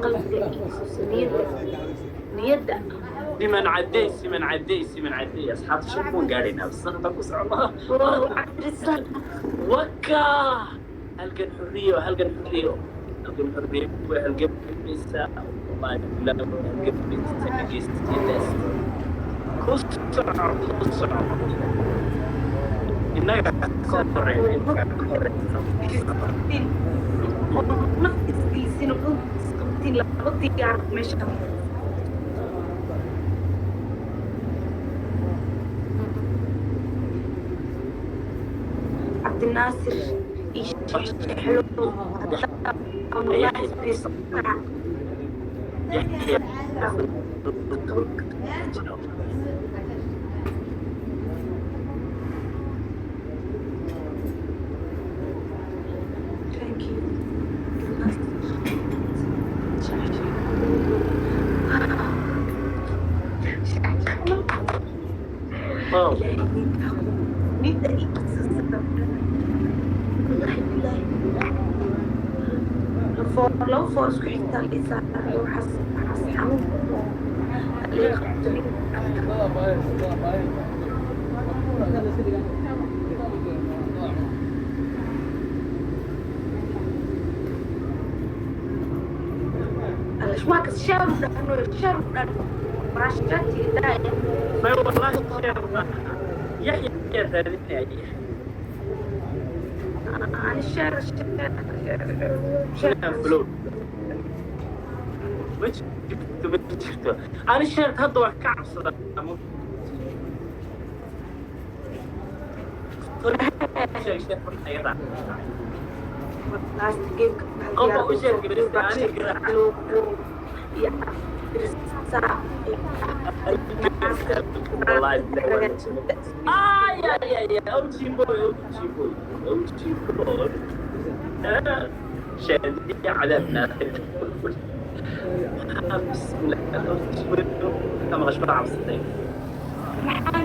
Qalbiga iisusa, niyadda, niyadda. Siman cadey, siman cadey, siman cadey. Asxaabta, 5000 gaadhaynaa, bas hadda ku socnaa. Wow, Cabdirisaaq. Waka halgan xurriyo, halgan xurriyo, halgan xurriyo. Way halgamaysaa, wallahi billahi, way halgamaysaa geestiyadaas. Ku soco, ku soco. Innaga ka horeyna, innaga ka horeyna. Oo naf isgelisin oo dhulka isqabtiin, laba diyaar meesha. Cabdinaasir iyo Shexlow, wallahi isbiirsataa. Yaxya. Thank you, Cabdinaasir. Shexlow. Wow. Nida iqasasada, wallahi billahi, foor, laba foor isku xigtaa la isaaray. Waxaas xanuun oo laga qabto. Waa kas share u dhahno, share u dhahno, waraashaati daaya. May, wallahi share maaha. Yaxya raadinaya. Ani share, share, share. Inaan flow ma jirto, ma jirto. Ani share hadda waan ka cabsadaa. Sheeg, sheeg marka iga raacay. Last game. Qofka u sheeg gabarista aniga garaaca. Iyo Cabdirisaaq. Wallahi billahi. Ay ay ay ay, OG boy, OG boy, OG boy. شادي عذابنا. بسم الله، OG boy kama qashba cabsatay. Maxaan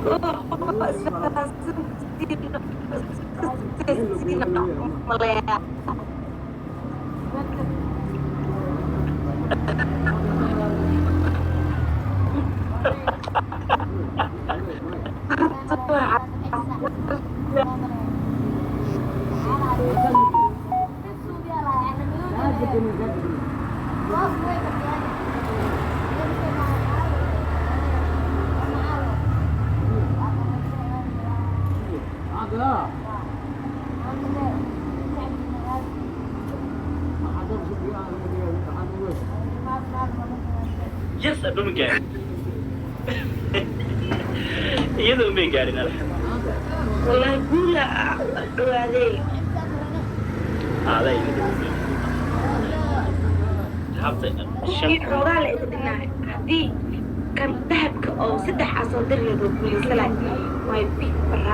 isfahansantiin maleeyaa? Yes, aba ma gaarin, iyadoo may gaarin, alxamdulilah. Wallahi guula dhawaaday. Aadaa iga dhawaaday asxaabta, 5000. Xoogaa la iga dhinaa haddii kan dahabka oo saddex aa soo diri lahayd oo guulaysan lahayd. My big brother.